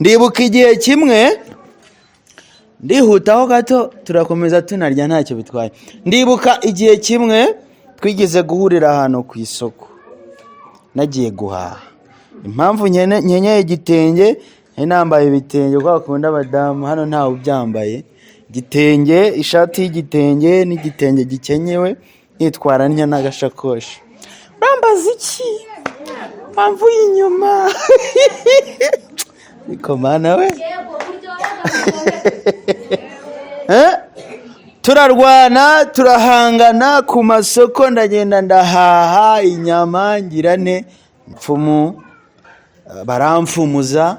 Ndibuka igihe kimwe, ndihutaho gato, turakomeza tunarya ntacyo bitwaye. Ndibuka igihe kimwe twigeze guhurira ahantu ku isoko, nagiye guhaha. Impamvu nkenyeye igitenge, nari nambaye ibitenge kwa kundi abadamu hano ntawe ubyambaye, igitenge, ishati y'igitenge n'igitenge gikenyewe, nitwara ntya n'agashakoshi. Urambaza iki? Wamvuye inyuma. Ariko mana we. Turarwana, turahangana ku masoko, ndagenda ndahaha inyama, ngira nte, mfumu baramfumuza.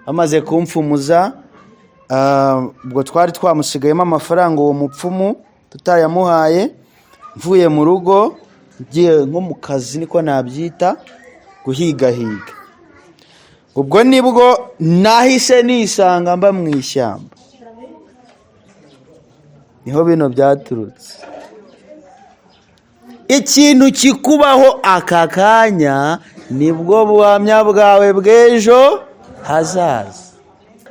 Bamaze kumfumuza, ubwo twari twamusigayemo amafaranga uwo mupfumu tutayamuhaye. Mvuye mu rugo ngiye nko mu kazi, niko nabyita, guhigahiga. Ubwo nibwo nahise nisanga mba mu ishyamba, niho bino byaturutse. Ikintu kikubaho aka kanya nibwo buhamya bwawe bw'ejo hazaza.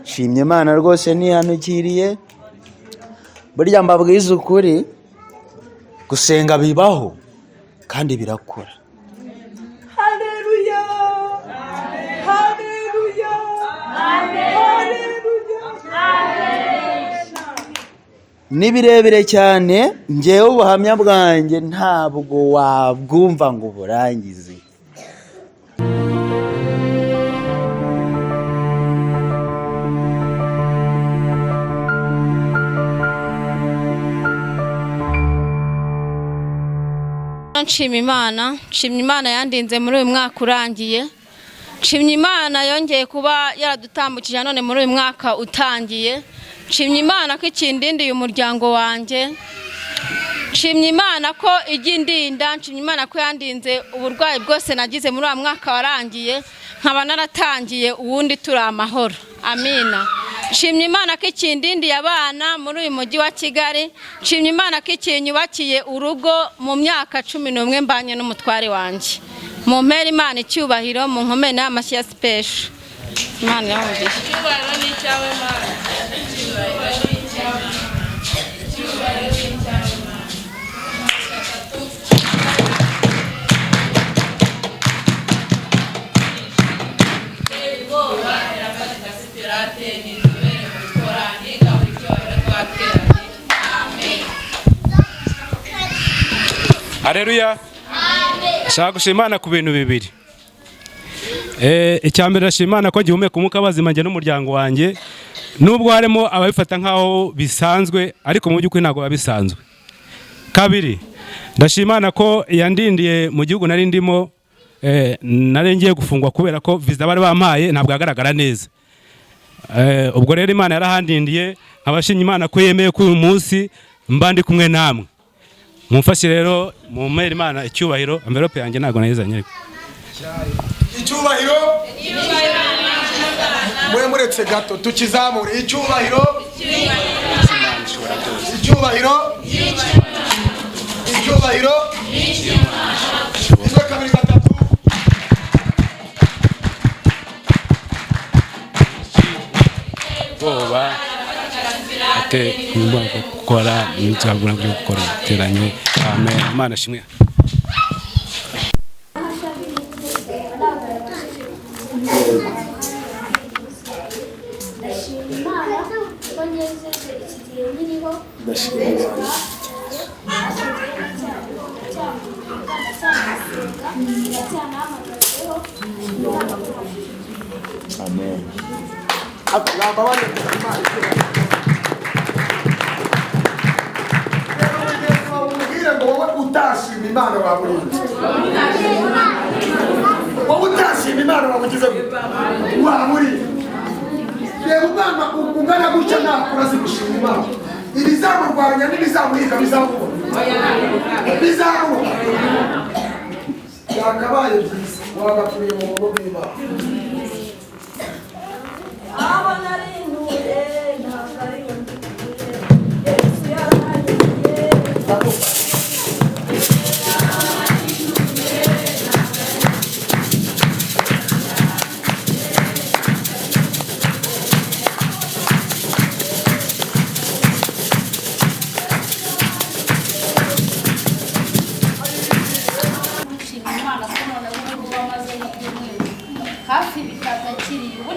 Nshimye Imana rwose nihanukiriye. Burya mbabwiza ukuri, gusenga bibaho kandi birakora. Haleluya, haleluya, haleluya. Ni birebire cyane, ngewe ubuhamya bwanjye ntabwo wabwumva ngo uburangize. Nshima Imana, nshimye Imana yandinze muri uyu mwaka urangiye, nshimye Imana yongeye kuba yaradutambukije none muri uyu mwaka utangiye, nshimye Imana ko ikindindiye umuryango wanjye, nshimye Imana ko ijya indinda, nshimye Imana ko yandinze uburwayi bwose nagize muri uyu mwaka warangiye, nkaba naratangiye uwundi turi amahoro. Amina. Nshimye Imana ko ikindindiye abana muri uyu mujyi wa Kigali, nshimye Imana ko ikinyubakiye urugo mu myaka 11 mbanye n'umutware wanjye. Mu mpera Imana icyubahiro, mu nkomere n'amashyi ya sipesho. Imana iramugisha. Icyubahiro ni icyawe Mana. Icyubahiro ni icyawe Mana. Icyubahiro ni icyawe Mana. Ubwoba irafatika si pirate, ni inzobere mu gukora, niga buri cyubahiro twateranye. Amen. Haleluya. Nshaka gushima Imana ku bintu bibiri. Icya mbere, ndashima Imana ko gihumeka umwuka w'abazima njye n'umuryango wanjye, nubwo harimo ababifata nk'aho bisanzwe, ariko mu by'ukuri ntabwo biba bisanzwe. Kabiri, ndashima Imana ko yandindiye mu gihugu nari ndimo, nari ngiye gufungwa kubera ko visa bari bampaye ntabwo yagaragara neza. Ubwo rero Imana yarahandindiye, nkabashimye Imana ko yemeye ko uyu munsi mba ndi kumwe namwe. Mumfashe rero mumpere Imana icyubahiro, envelope yanjye ntabwo nayizanye ariko. Icyubahiro mwe muretse gato tukizamure. Icyubahiro, icyubahiro, icyubahiro, rimwe, kabiri, gatatu. Ubwoba ate gukora nzabura byo gukora teranye. Amen. Imana shimwe. Ndashima Imana ko ngejeje iki gihe nkiriho. Ndacyanasenga, ndacyanahamagazeho. Amen. Rero mugenzi wawe umubwire ngo wowe utashima Imana waburinze, wowe utashima Imana wabugize gute? Waburinze. Reba umwana ungana gutya nakura azi gushima Imana, ibizamurwanya n'ibizamuhiga bizamubona, bizamubona. Byakabaye byiza wagakuriye mu rugo rw'Imana. Aho nari ntuye ntabwo ariho ntuye, Yesu yarangiye.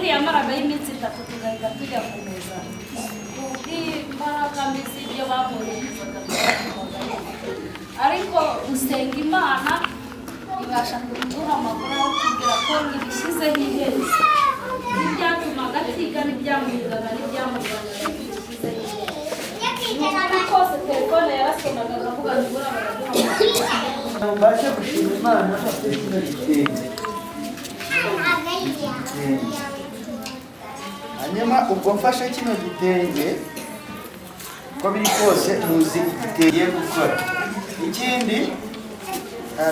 Yamaragaho iminsi 3 tugahita tujya kumeza kubw'imbaraga mbi z'ibyo bamwoherezaga twatumaga. Ariko gusenga Imana ibasha kuduha amakuru aho tubwira ko ibishyizeho iherezo n'ibyatumaga atiga n'ibyamuhigaga n'ibyamurwanyaga ibishyizeho iherezo. Ni ukuri kose telefone yarasomaga akavuga ngo buriya baraduhamagara. Mbashe gushima Imana mfite kino gitenge. Igitenge. Hanyuma ubwo mfashe kino gitenge, uko biri kose muzi igitenge gukora. Ikindi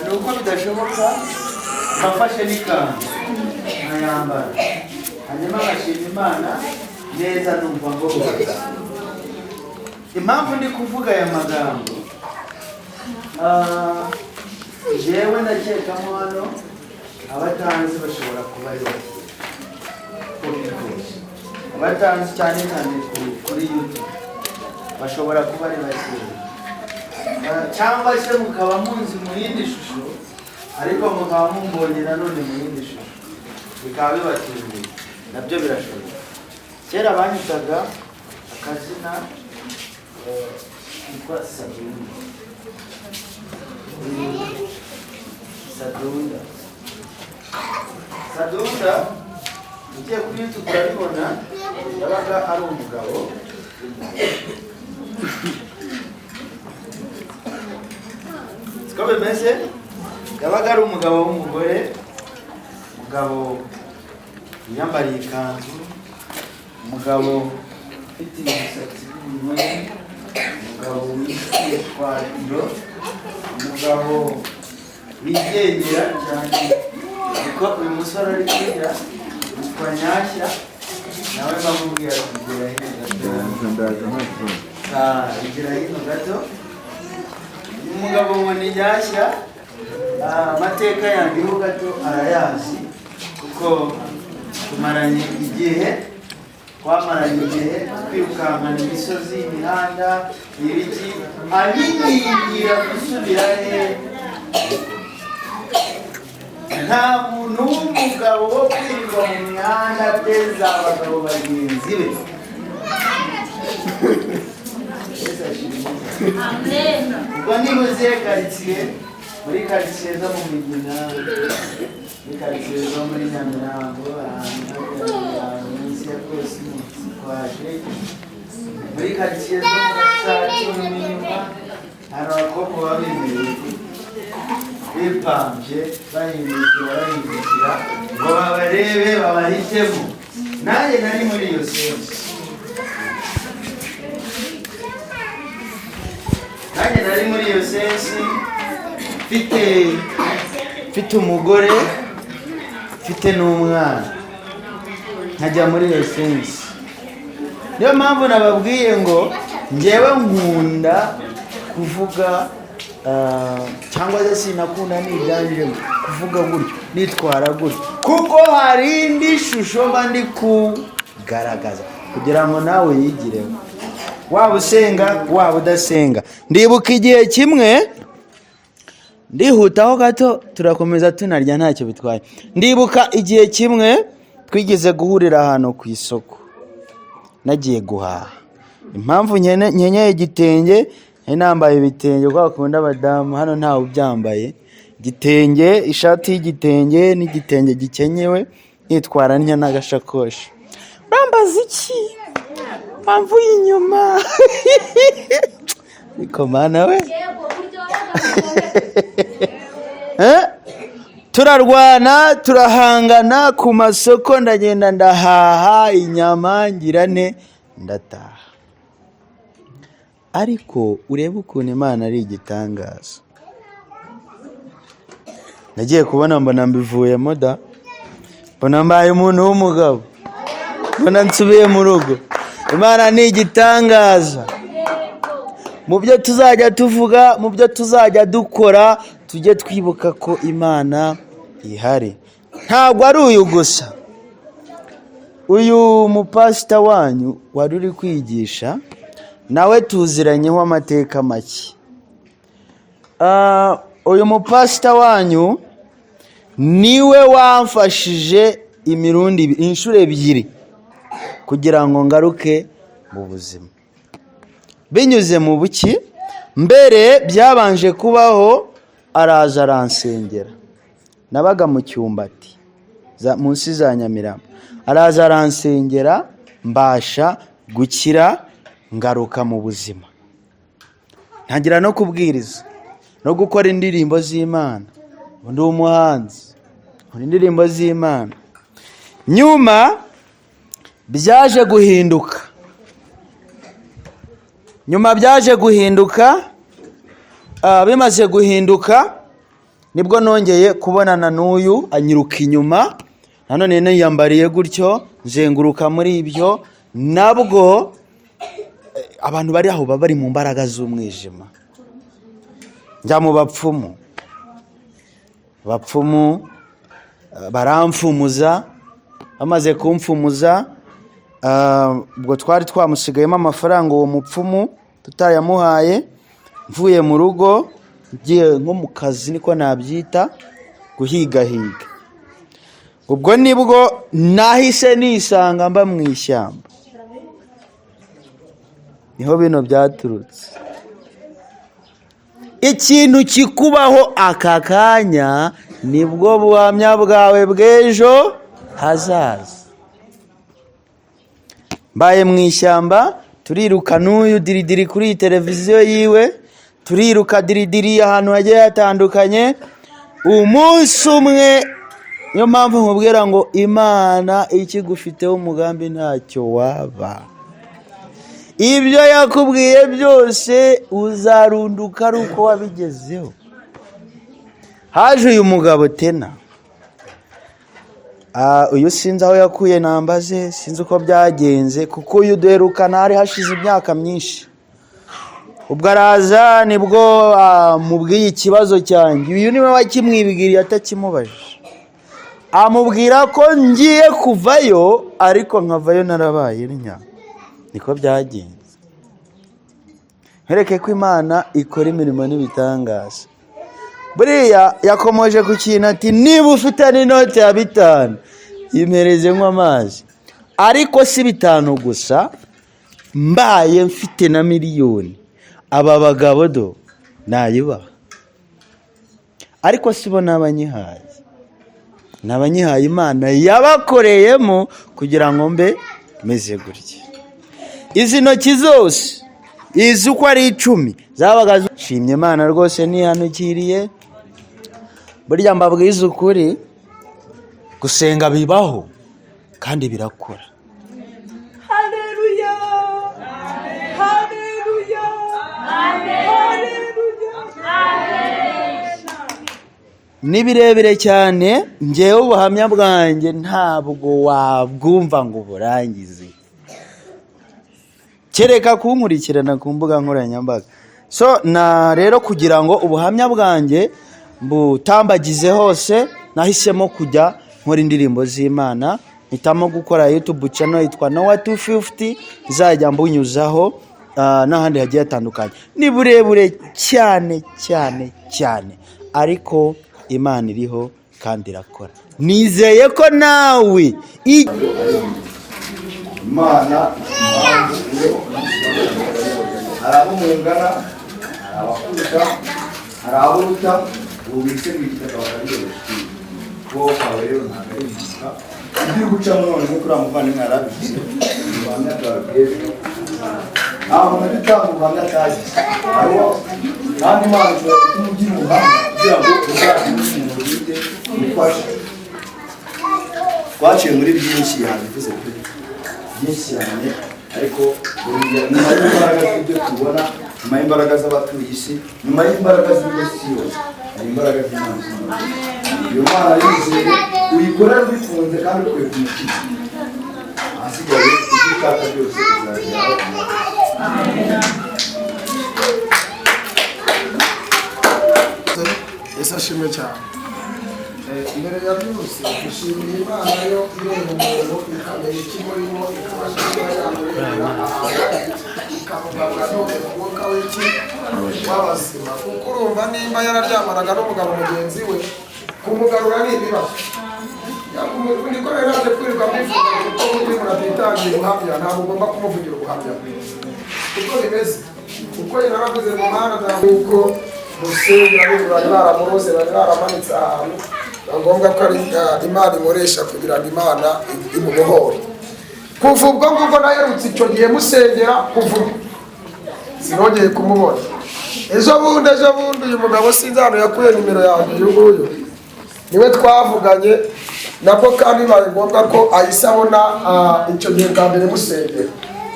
ni uko bidashoboka mfashe n'ikanzu nkayambara, hanyuma nkashima Imana neza numva ngoboka. Impamvu ndi kuvuga aya magambo, jewe ndakekamo hano abatanzi bashobora kuba ari bake, uko biri kose abatanzi cyane cyane kuri YouTube bashobora kuba ari bake, cyangwa se mukaba munzi mu yindi shusho, ariko mukaba mumbonye nanone mu yindi shusho bikaba bibatunguye, nabyo birashoboka. Kera banyitaga akazina kitwa Sadunda. Sadunda, Sadunda, ugiye kuri YouTube urabibona, yabaga ari umugabo. Siko bimeze, yabaga ari umugabo w'umugore, umugabo wiyambariye ikanzu, umugabo ufite imisatsi y'ubunywere, umugabo witwatiro, umugabo wigendera cyane. Niko uyu musore ari kwiga yitwa Nyashya, nawe bamubwira kugera hino gato. Igera hino gato. Uyu mugabo ngo ni Nyashya, amateka yanjye ho gato arayazi kuko tumaranye igihe, twamaranye igihe twirukankana imisozi, imihanda, ibiti, anyingingira gusubira he. Nta muntu w'umugabo wo kwirirwa mu mihanda ateza abagabo bagenzi be. Ubwo nibuze karitsiye, muri karitsiye zo mu Migina, muri karitsiye zo muri Nyamirambo, ahantu munsi ya Kosimusi kwaje, muri karitsiye zo mu Gatsata mu Mirima, hari abakobwa baba bemerewe bipambye bahindukira bahindukira ngo babarebe babahitemo. Nanjye nari muri iyo sensi, nanjye nari muri iyo sensi, mfite umugore, mfite n'umwana, nkajya muri iyo sensi. Niyo mpamvu nababwiye ngo njyewe nkunda kuvuga, cyangwa se sinakunda nibyanjemo kuvuga gutyo, nitwara gutyo, kuko hari indi shusho mba ndi kugaragaza kugira ngo nawe yigireho, waba usenga waba udasenga. Ndibuka igihe kimwe, ndihutaho gato turakomeza tunarya ntacyo bitwaye. Ndibuka igihe kimwe twigeze guhurira ahantu ku isoko, nagiye guhaha. Impamvu nkenyeye igitenge, nari nambaye ibitenge kwa bakunda abadamu, hano ntawe ubyambaye, igitenge, ishati y'igitenge n'igitenge gikenyewe, nitwara ntya n'agashakoshi. Urambaza iki? Wamvuye inyuma. Niko mana we. Turarwana, turahangana ku masoko, ndagenda ndahaha inyama ngira nte, ndataha. Ariko urebe ukuntu Imana ari igitangaza. Nagiye kubona mbona mbivuyemo da, mbona mbaye umuntu w'umugabo, mbona nsubiye mu rugo. Imana ni igitangaza. Mu byo tuzajya tuvuga, mu byo tuzajya dukora, tujye twibuka ko Imana ihari. Ntabwo ari uyu gusa. Uyu mupasita wanyu wari uri kwigisha nawe tuziranyeho amateka make. Uyu mupasita wanyu niwe wamfashije Imirundi inshuro ebyiri kugira ngo ngaruke mu buzima binyuze mu buki. Mbere byabanje kubaho, araza aransengera. Nabaga mu Cyumbati, munsi za Nyamirambo. Araza aransengera, mbasha gukira, ngaruka mu buzima, ntangira no kubwiriza no gukora indirimbo z'Imana. Ubu ndi umuhanzi, nkora indirimbo z'Imana. Nyuma byaje guhinduka, nyuma byaje guhinduka. Bimaze guhinduka nibwo nongeye kubonana n'uyu, anyiruka inyuma nanone niyambariye gutyo, nzenguruka muri ibyo. Nabwo abantu bari aho baba bari mu mbaraga z'umwijima. Njya mu bapfumu, abapfumu baramfumuza. Bamaze kumfumuza, ubwo twari twamusigayemo amafaranga uwo mupfumu tutayamuhaye. Mvuye mu rugo ngiye nko mu kazi, niko nabyita guhigahiga, ubwo nibwo nahise nisanga mba mu ishyamba. Niho bino byaturutse. Ikintu kikubaho aka kanya nibwo buhamya bwawe bw'ejo hazaza. Mbaye mu ishyamba, turiruka n'uyu Diridiri kuri iyi televiziyo yiwe, turiruka Diridiri ahantu hagiye hatandukanye. Umunsi umwe, niyo mpamvu nkubwira ngo Imana ikigufiteho umugambi ntacyo waba. Ibyo yakubwiye byose uzarunduka ari uko wabigezeho. Haje uyu mugabo tena. Uyu sinzi aho yakuye namba ze, sinzi uko byagenze, kuko uyu duherukana hari hashize imyaka myinshi. Ubwo araza, nibwo mubwiye ikibazo cyanjye. Uyu niwe wakimwibwiriye atakimubajije, amubwira ko ngiye kuvayo, ariko nkavayo narabaye ntya. Niko byagenze. Nkereke ko Imana ikora imirimo n'ibitangaza. Buriya yakomoje ku kintu ati niba ufite n'inote ya 5 yimereze nk'amazi, ariko si 5 gusa, mbaye mfite na miliyoni aba bagabo do nayibaha, ariko sibo n'abanyihaye, n'abanyihaye Imana yabakoreyemo kugira ngo mbe meze gutya. Izi ntoki zose izi uko ari 10 zabaga zishimye Imana rwose nihanukiriye. Burya mbabwiza ukuri, gusenga bibaho kandi birakora. Haleluya, haleluya, haleluya. Ni birebire cyane, njyewe ubuhamya bwanjye ntabwo wabwumva ngo burangize, kereka kunkurikirana ku mbuga nkoranyambaga. So na rero kugira ngo ubuhamya bwanjye mbutambagize hose, nahisemo kujya nkora indirimbo z'Imana, mpitamo gukora YouTube channel yitwa Noah 250, nzajya mbunyuzaho n'ahandi hagiye hatandukanye. Ni burebure cyane cyane cyane, ariko Imana iriho kandi irakora. Nizeye ko nawe Imana hari abo mungana, hari abakuruta, hari abo uruta, ubu bice bigitaka bakabiyoroshya. Kubaho kwawe rero ntabwo ari impanuka. Ibyo uri gucamo none nk'uko uriya muvandimwe yarabivuze, ubuhamya bwawe bw'ejo nta muntu ujya utanga ubuhamya atagize. Hariho kandi Imana ishobora gutuma ugira ubuhamya kugira ngo uzagire umuntu wite umufashe. Twaciye muri byinshi, yabivuze pe, byinshi cyane, ariko nyuma y'imbaraga z'ibyo tubona, nyuma y'imbaraga z'abatuye isi, nyuma y'imbaraga z'isi yose, hari imbaraga z'Imana z'Imana. Iyo Mana yizeye uyikorera ubikunze kandi ukuye ku mutima, ahasigaye ibyo ushaka byose uzageraho. Yesu ashimwe cyane. Mbere ya byose dushimiye Imana yo ireba umuntu ikamenya ikimurimo, ikabasha kuba yamurebera ahantu, ikamugarura none mu mwuka w'iki w'abazima. Kuko urumva nimba yararyamanaga n'umugabo mugenzi we, kumugarura ni ibibazo. Niko rero naje kwirirwa mbivuga, kuko uburyo umuntu atitangiye ubuhamya, ntabwo ugomba kumuvugira ubuhamya uko bimeze, kuko yaravuze mu mana ntabwo musengera. Bari baramuroze, bari baramanitse ahantu, biba ngombwa ko ari Imana imoresha kugira ngo Imana imubohore. Kuva ubwo ngubwo naherutse icyo gihe musengera, kuva ubwo sinongeye kumubona. Ejo bundi uyu mugabo, sinzi ahantu yakuye nimero yanjye, uyu nguyu niwe twavuganye nabwo, kandi bibaye ngombwa ko ahise abona icyo gihe bwa mbere musengera,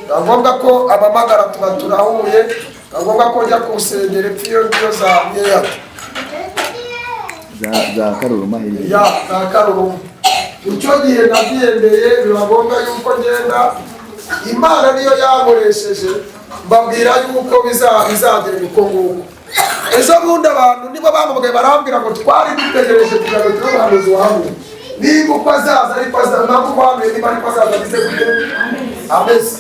biba ngombwa ko abamagara, tuba turahuye, biba ngombwa ko njya kuwusengera epfo iyo ngiyo za Nyeyata. Za Karuruma hirya. Ya, za Karuruma. Icyo gihe nabyemeye, biba ngombwa yuko ngenda. Imana niyo yankoresheje, mbabwira yuko bizagenda uko nguko. Ejo bundi abantu nibo bampamagaye, barambwira ngo twari dutegereje kugira ngo tube abahanuzi wahanuye, niba uko azaza ariko azaza, ntabwo uhanuye niba ariko azaza ameze gute ameze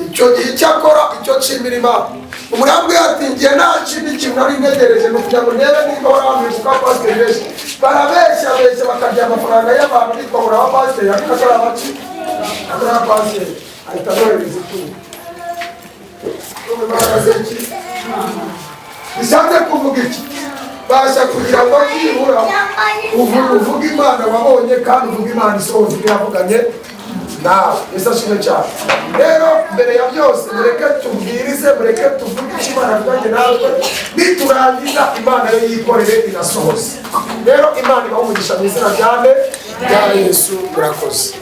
icyo gihe. Icyakora icyo nshimira Imana, umurambwe ati ngiye nta kindi kintu nari ntegereje, ni ukugira ngo ndebe niba warahanuye, kuko abapasiteri benshi barabeshya beshya, bakarya amafaranga y'abantu bitwa ngo ni abapasiteri, ariko atari abaki, atari abapasiteri. Ahita anohereza ituro. Imbaraga z'iki bishatse kuvuga iki? Basha kugira ngo nibura uvuge Imana wabonye, kandi uvuge Imana isohoza ibyo yavuganye nawe. Yesu ashimwe cyane. Rero mbere ya byose, mureke tubwirize, mureke tuvuge icyo Imana yavuganye natwe, niturangiza Imana yo yikorere inasohoze. Rero Imana ibaha umugisha mu izina rya nde? Rya Yesu. Murakoze.